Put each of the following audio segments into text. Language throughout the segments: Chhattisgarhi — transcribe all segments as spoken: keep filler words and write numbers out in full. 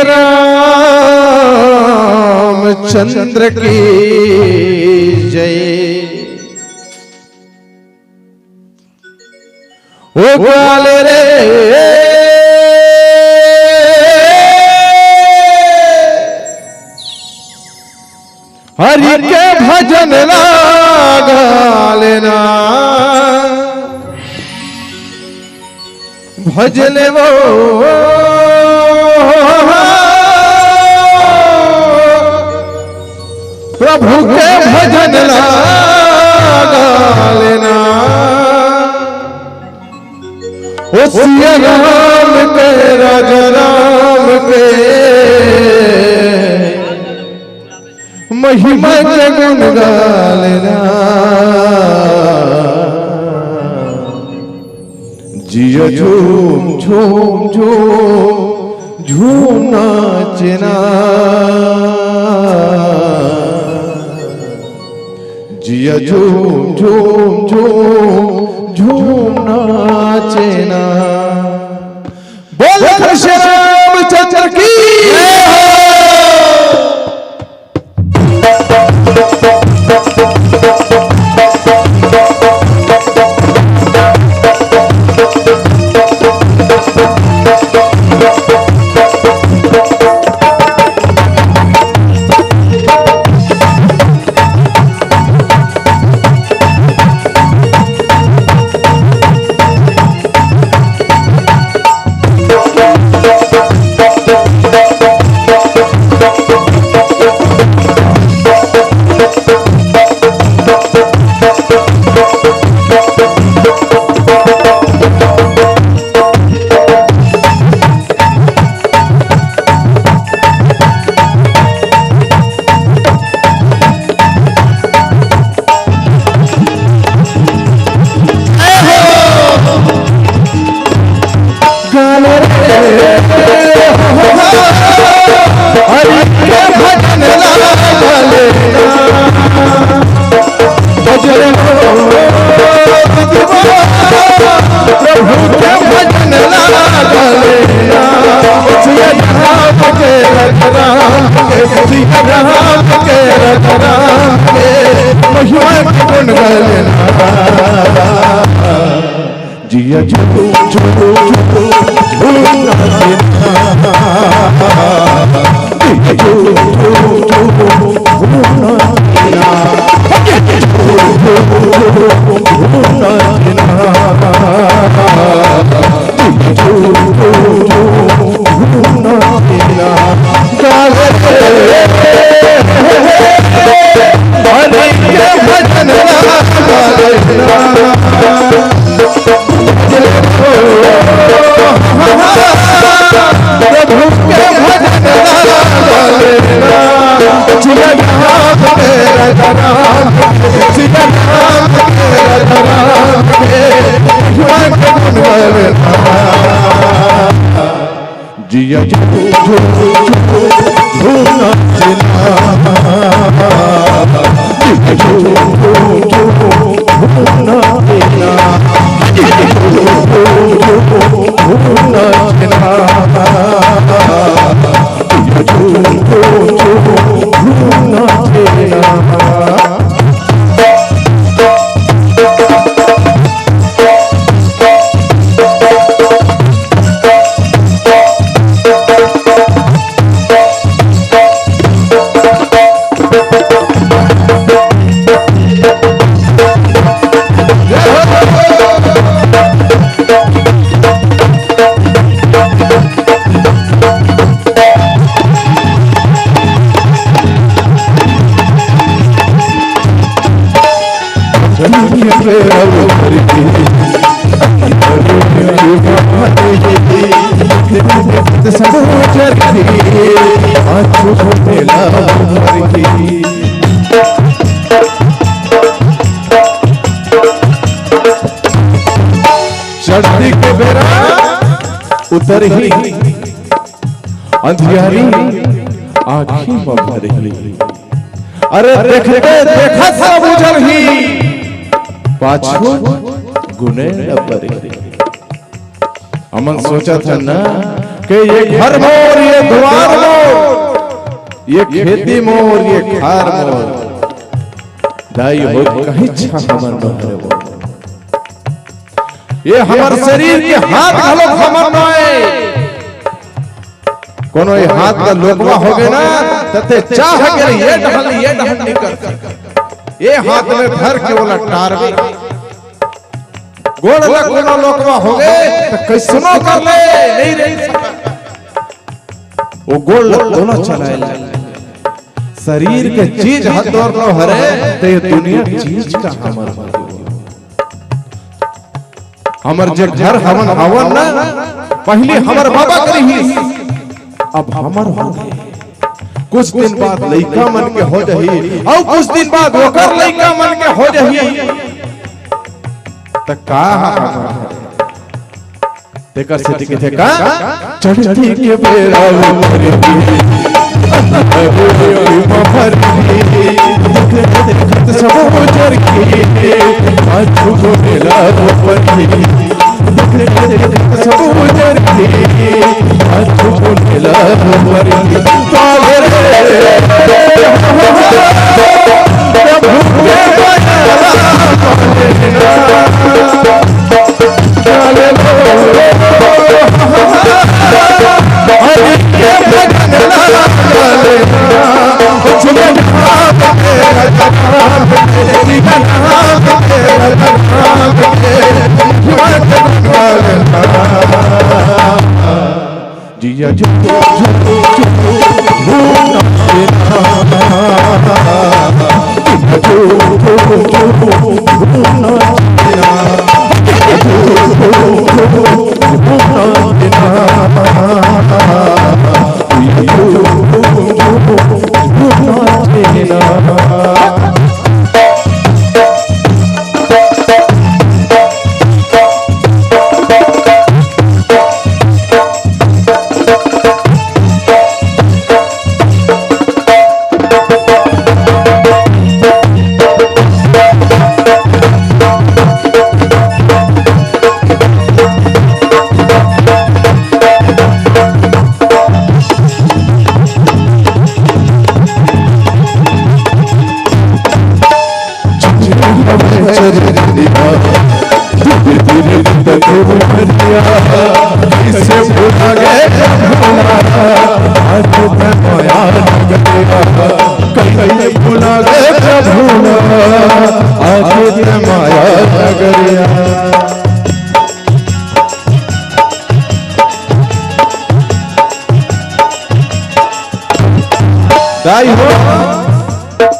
रामचंद्र की जय। ओ काले रे, हरि के भजन लागा लेना, भज ले वो प्रभु के भजन लागा लेना। ओ सिया राम के, राजा राम के, महिमा के गुण गा लेना। जिया झूम झूम झूम झूम नाचना। जिया झूम झूम झूम झूम नाचना। बोल कृष्ण रामचंद्र की जय हो। जिया झूम झूम झूम झूम नाचना। जिया झूम झूम झूम झूम नाचना। जिया झूम झूम झूम झूम नाचना। जिया झूम झूम झूम झूम नाचना। गावे रे, हरि के भजन गावे। प्रभु के भजन गावे। जिया राम के राजा राम, जिया राम के राजा राम, भगवान के गुण गावे। जिया झूम झूम झूम झूम नाचना। जिया झूम झूम झूम झूम नाचना। जिया झूम झूम झूम झूम नाचना। जिया झूम झूम झूम झूम नाचना। चढ़ती के बेरा उतरही, अंधियारी आँखी म भरही। अरे देखते देखत सब उजरही, पाछू गुने न परही। हमन सोचत हन ना के ये घर मोर, ये दुआर मोर, ये खेती मोर, ये खार मोर। दाई हो, कहीं छा हमर नो हरे वो। ये हमर शरीर के हाथ घलो हमर नो आय। कोनो ये हाथ का लोकवा हो गए ना, तते चाह के ये डहल, ये डहल नहीं कर सकता। ये हाथ में धर के बोला टारवे। गोड़ ला कोनो लोकवा हो गए, तो कैसनो कर ले, नहीं रह सकता। वो गोड़ ला कोनो चलाए ले। शरीर के चीज हर दौर नो हरे, तो ये दुनिया चीज का हमर हो गए। हमर जे घर हवन हवन ना, पहले हमर बाबा करी ही, अब हमर हो गए। कुछ दिन बाद लइका मन के हो जाही, अउ कुछ दिन बाद ओकर लइका मन के हो जाही। त का हमर? तेकर सेती कथे का, चढ़ती के बेरा उतर के, अंधारी मफर के, देखत सब उजर के, पाछू को मेला ऊपर के, देखत सब उजर के, पाछू को मेला ऊपर के। काले रे, प्रभु के बयाना, काले रे। जिया जो, जो, जो, जो, जो, जो, कैसे भुला गए, भुला, आज मैं माया नगरिया। कैसे भुला गए, भुला, आज मैं माया नगरिया। दाई हो,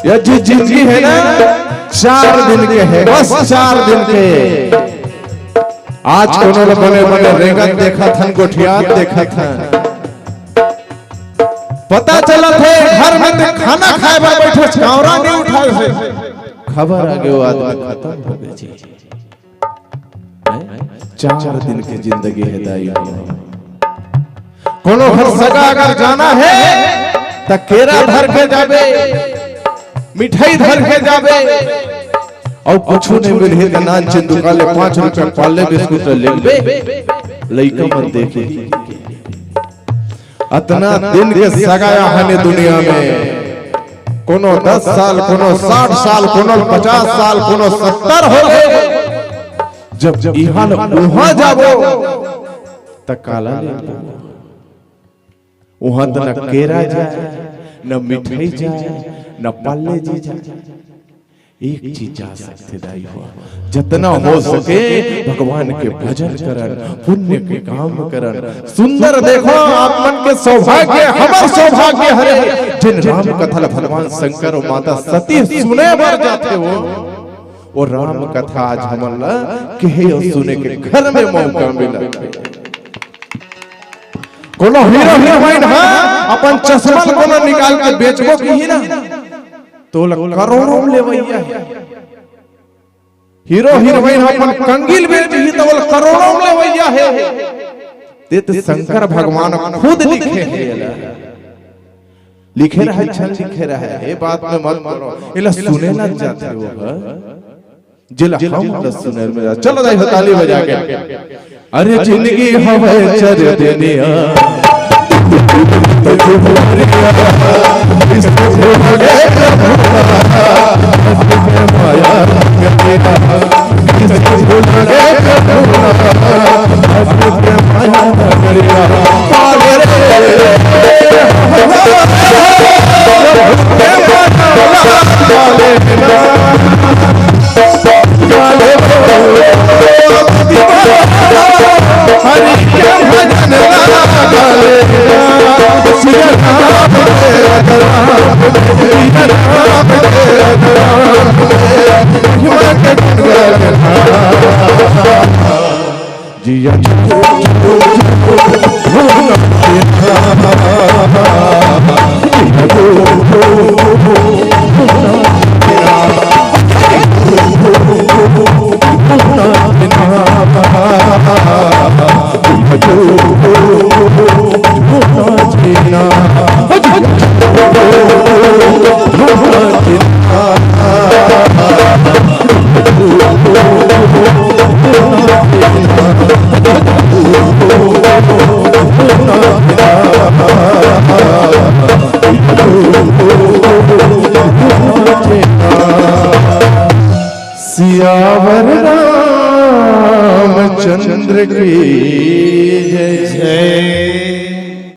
ये जो जिंदगी है ना, चार दिन के है, बस चार दिन के। आज कोनो ल बने बने रेंगत देखत हन, गोठियात देखत हन। पता चलत हे, घर में ते खाना खाए बर बैठे, कांवरा नहीं उठाए हे। खबर आ गयो, आदमी खतम हो गए जी। हैं? चार दिन के जिंदगी है दाई हो। कोनो घर सगा अगर जाना है, त केरा धर के जाबे, मिठाई धर के जाबे, अउ कुछु नहीं मिलही त नान चिन दुकान ले पाँच रुपया पार्ले बिस्कुट ले लेबे, लइका मन देखे। अतना दिन के सगा आहन ए दुनिया में, कोनो दस साल, कोनो साठ साल, कोनो पचास साल, कोनो सत्तर हो गए। जब इहां ले उहां जाबो, त काला ले उहां त न केरा जाए, न मिठाई जाए, न पार्ले जी जाए। एक चीज जा सकथे दाई हो, जतना हो सके भगवान के भजन करन, पुण्य के काम करन। सुंदर देखो, आप मन के सौभाग्य, हमर सौभाग्य हरे, जिन राम कथा ल भगवान शंकर अउ माता सती सुने बर जाथे हो। वो राम कथा आज हमन ला कहे अउ सुने के घर में मौका मिला। कोनो हीरो हीरोइन ह अपन चश्मा ल कोनो निकाल के बेचबो किही ना, त ओला करोड़ों में लेवइया हे। हीरो हीरोइन ह अपन कंगी ल बेच दिही त ओला करोड़ों में लेवइया हे। ते त शंकर भगवान खुद लिखे हे एला। लिखे रहे, झन लिखे रहे, ये बात में मत पड़ो। एला सुने लग जाथे वो ह। जेला हम त सुने में जा-, चलो दाई हो ताली बजा के। अरे जिंदगी हवय चर दुनिया, सियावर रामचंद्र की जय।